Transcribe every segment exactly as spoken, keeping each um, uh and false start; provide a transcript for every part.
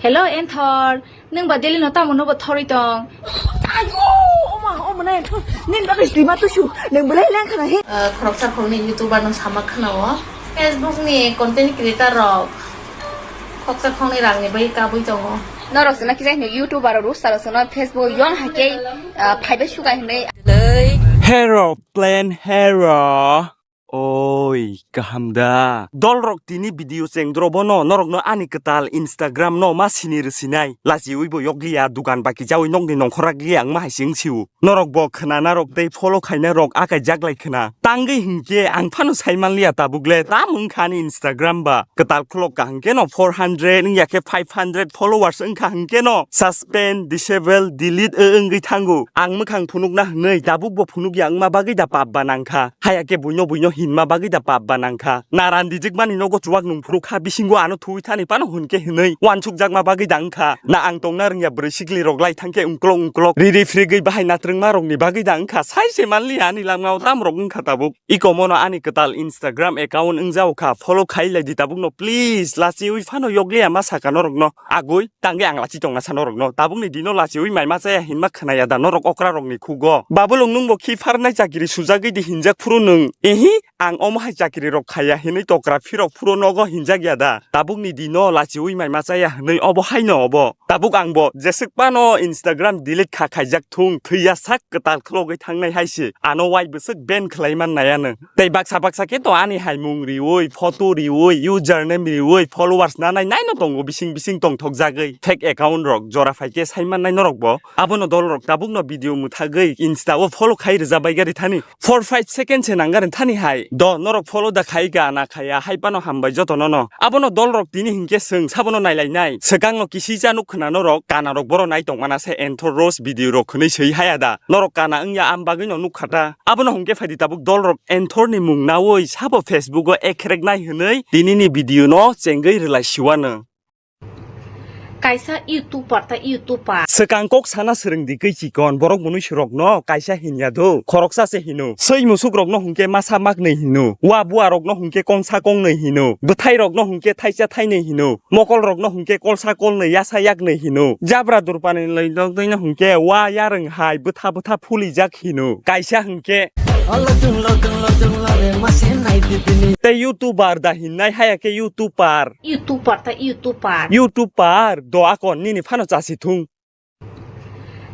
Hello, Enthor. Nwng ba daily no tamo no bo thorwi tong? Ayo, oma, oma, nai, nini bagwi stima tusu. Nwng belai leng khana he. Ah, khoroksa khoroknwi YouTuber no sama khana o. Facebook ni content creator rok khoksa khoknwi rang ni bagwi kabui tongo. Norok sino kisa hino YouTuber rok roaster sino Facebook yon hake, ah, phaibai suka hinwi. Hero plan hero. Oi, kaham da. Dolrok tini video chengdrobo no, norokno ani kwtal Instagram no ma sini rwsinai. Lachiwi bo yokliya, dugan baki jawi nokni nongkhor ragliya wngma hai se wngsiu. Norok bo khwnanarok tei follow khainarok akai jaklai khwna. Tangwi hinkhe ang phano saimanliya tabuk le tam wngkha ani Instagram ba. Kwtal khulok ka hinkhe no four hundred wngya khe five hundred followers wngkha hinkhe no suspend, disable, delete wngwi thango. Ang mwkhang phunukna hwnwi tabuk bo phunukya wngma bagwi da pap ba nangkha. Haya khe buino buino hinma bagwi da pap ba nangkha. Naran dijikmani nogo chuwak nung phuru kha bisingo ano thuwi thani phano hwn khe hwnwi wansukjakma bagwi da wngkha. Na ang tongna rwngya bwrwi sikli rok lai thangkhe ungklok ungklok riri phrigwi bahai natrwngma rokni bagwi da wngkha. Sai se manliya ani lamao tam rok wngkha tabuk. Iko mono ani kwtal Instagram account wngjao kha, follow khai lai di tabukno please. Lachiwi phano yokliya ma saka norokno agwi. Tangwi ang lachi tongna sa norokno. Tabukni dino lachiwi maima chaya hinma khwnaya da norok okra rokni khugo. Babulung nwngbo khi pharnai chakiri sujagwi di hinjak phuru nwng. Ehi, ang omo hai chakiri rok khaya hinwi tokra phirok phuru nogo hinjak ya da. Tabukni dino lachiwi maima chaya hinwi obo haino obo. Tabuk angbo jeswk phano Instagram delete kha khaijak thung thwiya sak kwtal khulogwi thangnai hai se. Ano wai bwswk ban khlai man naya nwng. Tei baksa baksa khe to ani hai mung riwi, photo riwi, username riwi, followers nanai naino tongo bising bising tongthok jagwi. Fake account rok jora phai khe sai mannai norok bo. Abono dol rok tabuk no video mwthagwi Insta o follow khai rwja bai gari thani. Four five second se nang gari thani hai. Do norok follow da khai ga na khaya hai phano hambai joto no no. Abono dol rok tini hinkhe swng sabono nailai nai. Swkang no kisi cha nuk khna norok kana rok boro nai tong mana se Enthor roast video rok khwnwi swi haya da. Norok kana wngya am bagwi no nuk kha ta. Abono hwnkhe phaidi tabuk dolrok Enthorni mung nawi sabo Facebook-o ekherek nai hwnwi tinini video-no chengwi rwlai siwano. Kaisa YouTuber ta YouTuber. Swkang kok sana swrwng di kwi chikon borok mwnwi surokno kaisa hinya do khoroksa se hino. Swi musukrokno hwnkhe masa maknwi hino. Wa buarokno hwnkhe kongsa kongnwi hino. Bwthairokno hwnkhe thaisa thainwi hino. Mokolrokno hwnkhe kolsa kolnwi yasa yaknwi hino. Jabra durpani loi nokdwino hwnkhe wa yarwng hai bwtha bwtha phulijak hino. Kaisa hwnkhe. Tei YouTuber da hinnai haya khe YouTuber. YouTuber ta YouTuber. YouTuber do akon nini phano chasi thung.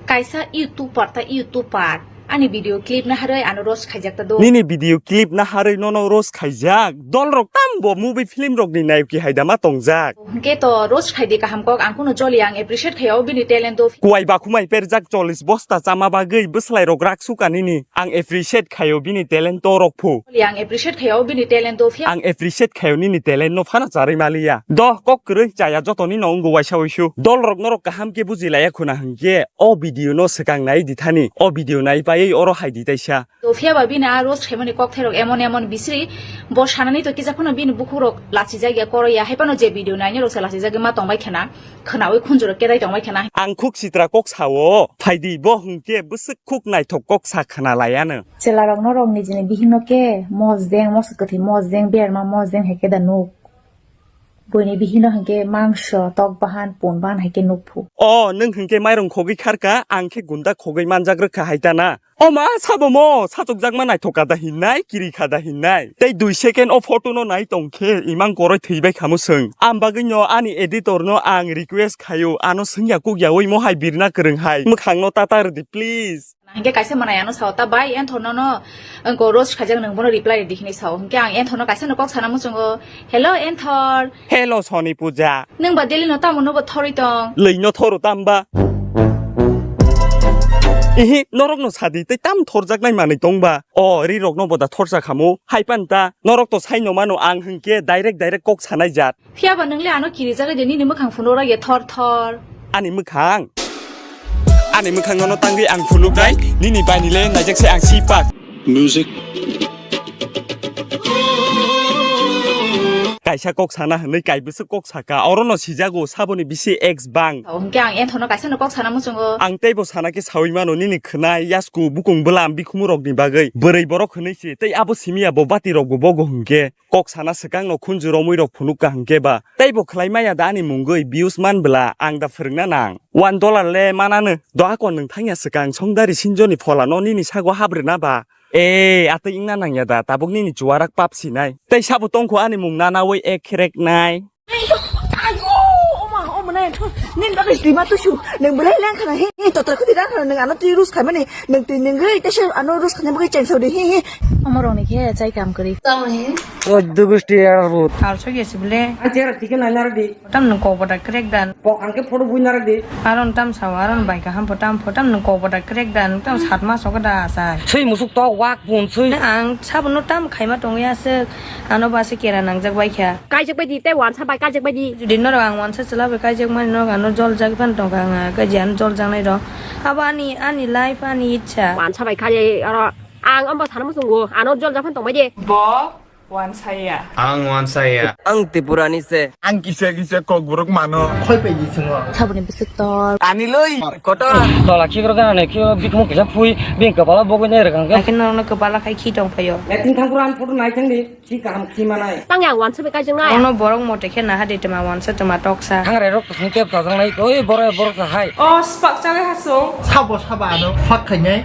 Kaisa YouTuber ta YouTuber. Ani video clip naharwi ano roast khaijak ta do. Nini video clip naharwi nono roast khaijak. Dolrok tambo movie film rokni nayok hai da ma tongjak. Hwnkhe to roast khaidi kaham kok ang kuno choli ang appreciate khayo bini talent o. Kuwai bakhumai perjak chollish bosta chama bagwi bwslai rok rak suka nini. Ang appreciate khayo bini talent o rok phu. Choli ang appreciate khayo bini talent o phi. Ang appreciate khayo nini talent no phano charwi maliya. Do kok kwrwi chaya jotoni no wngwi waisa waisu. Dolrok norok kaham khe bujilaya khuna hwnkhe o video no swkang nai dithani. O video nai paiwi oro hai di taisa. To phiya ba bini a roast khaimani kokthairok emon emon bisri, bo sanani to kisa phano bini bukhukrok lachijak ya, koro ya, hai phano je video nainai rok se lachijak ma tongbai khena, khwnaui khunjurok kedai tongbai khena. Ang khuk sitra kok sao, phaidi bo hwnkhe bwswk khuk naithok kok sa khna laiano. Chwlarok norok nijini bihikno khe mosdeng, moso kwthwi mosdeng, berma mosdeng hai khe da nuk. Buini bihikno hwnkhe mangso, tok bahan, pun bahan hai khe nuk phu. O, nwng hwnkhe mairung khogwi kharka, ang khe gunda khogwi manjak rwkha hai ta na. O ma, sabo mo, sachukjakma naithok kha da hinnai, kiri kha da hinnai. Tei dui second o photo no nai tong khe, imang koroi thwibai khamu swng. Am bagwi no ani editor no ang request khayo, ano swngya kukya ui mo hai birna kwrwng hai. Mwkhang no tata rwdi, please. Hwnkhe kaisa manai ano sao, ta bai Enthor no no, wngko roast khaijak nwng bono reply rwdi hinwi sao. Hwnkhe ang Enthor no kaisa no kok sana muchungo, "Hello Enthor." Hello Soni Puja. Nwng ba daily no tamo no bo thorwi tong? Lwi no thoro tam ba? Ihi, norok no sadi tei tam thorjaknai manwi tong ba? O, ri rok no bo da thorsa khamu. Hai pan ta, norok to sai no mano ang hwnkhe direct direct kok sanai jat. Phiya ba nwng le ano kirijagwi de nini mwkhang phunuk rak ya thor thor. Ani mwkhang? Ani mwkhang nono tangwi ang phunuknai, nini baini le naijak se ang sipak. Music. kaisa kok sana hwnwi kaibwswk kok saka, orono sijago saboni bisi ex bang. O, hwnkhe ang Anthorno kaisano kok sana muchungo. Ang teibo sana khe sawi mano nini khwnai yasku bukung bwlam bikhumurokni bagwi. Bwrwi borok hwnwi se, tei abo simi ya bo bati rokbo bogo hwnkhe. Kok sana swkangno khunju romwi rok phunuk kaham khe ba. Teibo khwlai maya da ani mungwi views man bwla ang da phwrwngna nang. One dollar le manano. Do akon nwng thangya swkang songdari sinjoni pholano nini sago habrwna ba. E, atwi wngna nangya da, tabuk nini chuwarak pap sinai. Tei sabo tongkho ani mung nanawi ek khereknai. Ayo, oma, oma nai, nini bagwi stima tusu, nwng belai leng khana, he, he, totra khudi rang khana, nwng ano twi rus khaimani, nwng twi nwng gwi, tesa ano rus khana bagwi cheng saudi, he, he. Omorokni khe chai kam kwrwi. Tamoni. Choddo gusti era rut. Hal sogya sibile. Ang chera thike nai nara di. Tam nwng kok bata crack dan. Pok ang khe photo bui nara di. Aron tam sao, aron bai kaham pho tam pho tam nwng kok bata crack dan, tam sat mas ogo da asai. Sui musuk tok wak pun sui. Ang sabono tam khaima tongwi aswk, ano ba se kera nangjak bai kha. Kaijak bai di, tei wansa bai kaijak bai di. Jodi norok ang wansa chwla bai kaijak mani norok ano jol jak phan tongkha ang, kaji ano jol jaknai rok. Abo ani, ani life, ani ichha. Wansa bai khai oro ang omba sana muchungo, ano jol jak phan tongbai di. Bo Wansaya. Ang wansaya. Ang Tripurani se. Ang kisa kisa kokborok mano. Khoi pai di chungo. Saboni bwswk tor. Ani loi. Kotor. Tola khikrok gana ne khiro bikmo kisa phui. Bing kapala bogoi ne rwkang ke. Akin norokno kwbala khai khi tong phaio. Latin thangkura ang photo nai thang di. Khi kaham khi manai. Tang yang wansa bai kaijak nai. Ono borok mote khe naha de tma wansa tma toksa. Thangre rok kusung tep chajak nai. Oi borok borok sa hai. O spak chawi hasung. Sabo sabo ano fak khainai.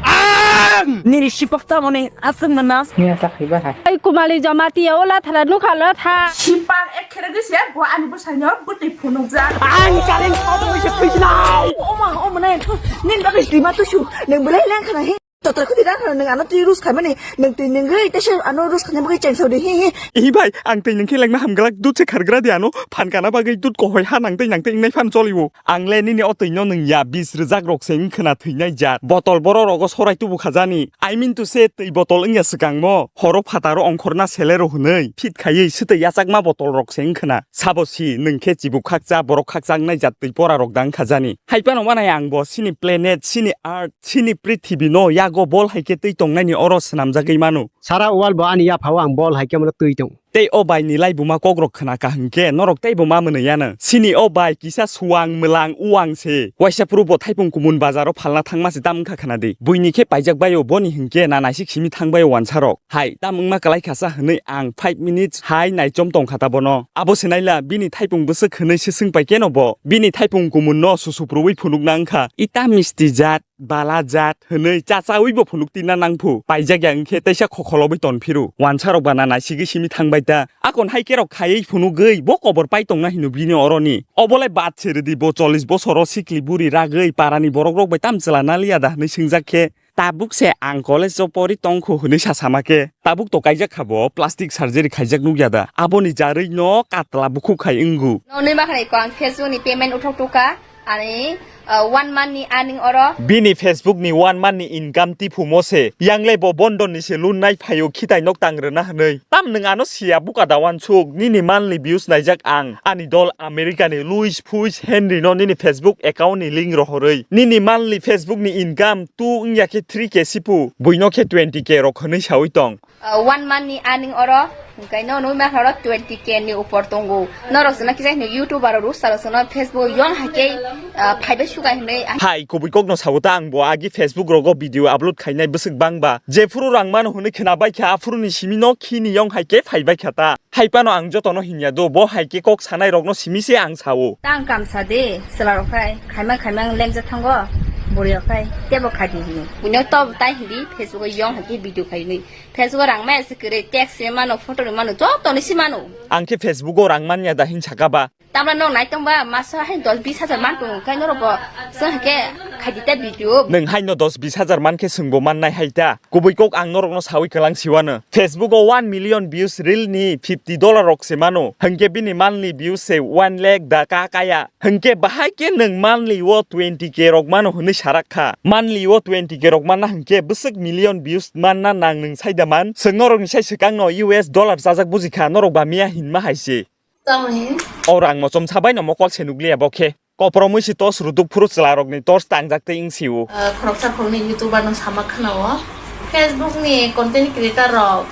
Nini sipak tamoni. Aswk mwnam. Miya ta khaiba hai. Ai Kumali Jamatia o lathara nukha latha. Sipang ek khere gwi se bo ani bwsaino bwtwi phunukjak. Ang challenge khatung se phuinai. Oma, oma nai thu. Nin bagwi stima tusu. Nwng belai leng khana hi. Totra khudi rang khana nwng ano twi rus khaimani. Nwng twi nwng gwi tesa ano rus khana bagwi cheng saudi hi hi. Hi bai, ang twi nwng khe lengma hamglak dut se khargra di ano. Phan kana bagwi dut kohoi ha nang tei nang tei wngnai phan choliwo. Ang le nini o twi no nwng ya bis rwjak rok se wng khna thwinai jat. Botol boro rogo sorai tubu khajani. I mean to say twi botol wngya swkangmo. Horo phataro ongkhorna selero hwnwi. Phit khaiwi swtwi yachakma botol rok se wng khna. Sabo si nwng khe chibuk khakcha borok khakcha wngnai jat twi pora rok dang khajani. Hai phano manai ang bo sini planet, sini earth, sini prithibi no yago bol hai khe twi tongnaini oro swnamjagwi mano. Sara wal bo ani yaphao ang bol hai khe mano twi tong. Tei o bai ni laibuma kokrok khna ka hwnkhe norok teibo ma mwnwi yano. Sini o bai kisa suwang mwlang uwang se. Waisa phuru bo thaipung kumun bazaro phalna thangma se tam wngkha khna di. Buini khe paijak baio boni hwnkhe na naisik simi thang baio wansarok. Hai tam wngma kwlai khasa hwnwi ang five minutes hai naichom tong kha ta bono. Abo se naila bini thaipung bwswk hwnwi se swng pai keno bo. Bini thaipung kumun no susuprubui phunukna wngkha. Ita misti jat. Bala jat hwnwi chachawi bo phunuk tina nangphu. Paijak ya wngkhe teisa khokholowi tonphiru. Wansarok bana naisigwi simi thangbai ta. Akon hai kerok khaiwi phunugwi bo kobor pai tongna hino bini oroni. Obolai bat se rwdi bo chollish bosoro sikli buri ragwi parani borokrok bai tam chwla naliya da hwnwi swngjak khe. Tabuk se ang college o pori tongkhu hwnwi sa sama khe. Tabuk to kaijak kha bo plastic surgery khaijak nukya da. Aboni jarwi no katla bukhuk khai wngu. Nonwi ma khanai ko ang Facebook ni payment uthok tukha. Ani, uh, one month ni earning oro. Bini Facebook ni one month ni income tiphumo se. Yang le bo bondon ni se loan nai phaio khitai nok tang rwna hwnwi. Tam nwng ano siya buka da wansuk. Nini monthly views naijak ang. Ani dol America ni Luis Fuis Henry no nini Facebook account ni link rohorwi. Nini monthly Facebook ni income two wngya khe three K sipu. Buino khe twenty K rok hwnwi sawi tong. Uh, one month ni earning oro, hwnkhe no nwi ma khoro twenty K ni upor tongo. Norok jona kisa hino YouTube aro rusa rok jona Facebook yong haikhe, uh, phaibai suka hinwi. Hai kubui kokno sawo ta ang bo agi Facebook rogo video upload khainai bwswk bangba. Jephuru rang mano hwnwi khna bai kha aphuru ni simi no khini yong haikhe phaibai kha ta. Hai pano ang jotono hinya do bo haikhe kok sanai rokno simi se ang sawo. Ta ang kam sa de, chwla rok khai, khaima khaima ang lemja thango, buri rok khai, tebo khai di hino. Buino to tai hindi Facebook o yong haikhe video khainwi. Facebook o rang maya se kwrwi, text se mano, photo rwi mano, joto ni se mano. Ang khe Facebook o rang manya da hin saka ba? Tamra nok nai tong ba, masa hai dos bis hajar man tongo, kai norok bo chwng hai khe khai di ta video. Nwng hai no dos bis hajar man khe chwng bo man nai hai ta. Kubui kok ang norok no sawi kwlang siwano. Facebook o one million views reel ni fifty dollar rok se mano. Hwnkhe bini monthly views se one lakh da ka kaya. Hwnkhe bahai khe nwng monthly o twenty K rok mano hwnwi sarak kha. Monthly o twenty K rok manna hwnkhe bwswk million views manna nang nwng sai da man. Chwng norokni sai swkang no U S dollar chajak buji kha, norok ba miya hinma hai se. Tamoni. O rang mochom sabai no mokol se nukliya bo khe. Kopromwi se tos ruduk phuru chwla rokni tos tangjak tei wng sio. Ah, khoroksa khoroknwi YouTuber no sama khna o. Facebook ni content creator rok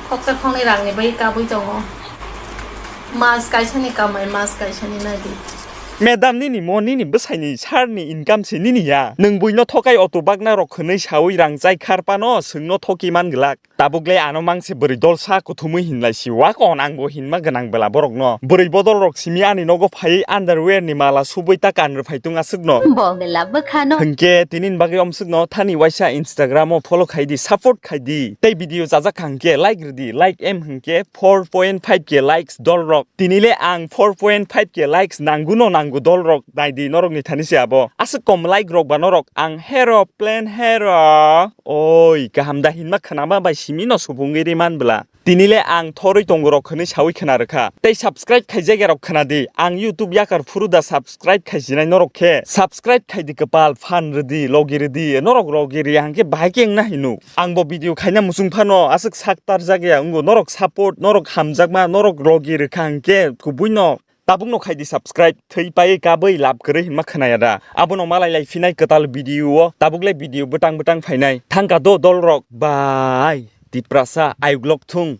khoksa khoknwi rang ni bagwi kabui tongo. Mas kaisani kamai, mas kaisani naidi. Madam, nini mo, nini bwsaini sarni income se nini ya. Nwng buino thokai auto bagna rok khwnwi sawi rang chai kharpano, swngno thoki man glak. Tabuk le ano mangse bwrwi dolsa kuthumwi hinlai si wakon, angbo hinma gwnang bela borokno. Bwrwi bodol rok simi ani nogo phaiwi underwear ni mala subui ta kan rwphai tung aswkno. Bo bela bwkhano. Hwnkhe tini ni bagwi omswkno thani waisa Instagram o follow khai di, support khai di. Tei video chajak kha hwnkhe like rwdi, like em hwnkhe four point five K likes dol rok. Tini le ang four point five K likes nangu no nangu dol rok, nai di norok ni thani se abo. Aswk kom like rok ba norok ang hero plan hero. Oi, kaham da hinma khnama bai simi no subungwi ri man bla. Tini le ang thorwi tongo rok hwnwi sawi khna rwkha. Tei subscribe khaijak ya rok khna di. Ang YouTube yakar phuru da subscribe khaijinai norok khe. Subscribe khai di kwpal, fan rwdi, logi rwdi. Norok logi rwya hwnkhe bahai khe wngna hino. Ang bo video khaina muchung phano aswk sak tarjak ya wngo. Norok support, norok hamjakma, norok logi rwkha hwnkhe kubui no tabuk no khai di subscribe. Thwi paiwi kabwi lab kwrwi hinma khna ya da. Abono malai lai phinai kwtal video o. Tabuk le video bwtang bwtang phainai. Thangka do dol rok. Bai. Tiprasa ayuk lok thung.